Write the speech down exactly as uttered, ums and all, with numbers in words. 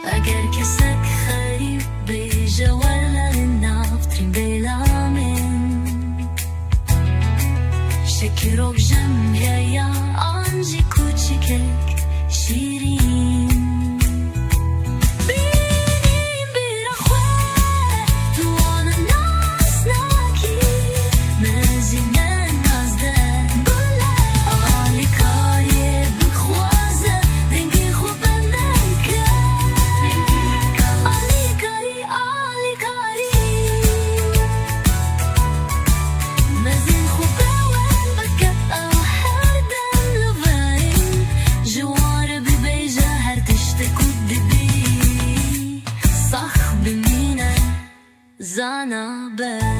Eger kesek xerîb bêje, werle li nav trîmbêla min. Şekirok jim heya, an jî kuçikek şîrîn. Bînî bira xwe, tu wan nas nakî, mezî me nas de. Gule alîkariyê bixwaze, dengê xwe bende ke. Alîkarî, alîkarî. Mezin xwe be wen bike, ew her dem li vir in. Ji wan re bibêje her tiştek ku dibî. Sax bimîne, zana be.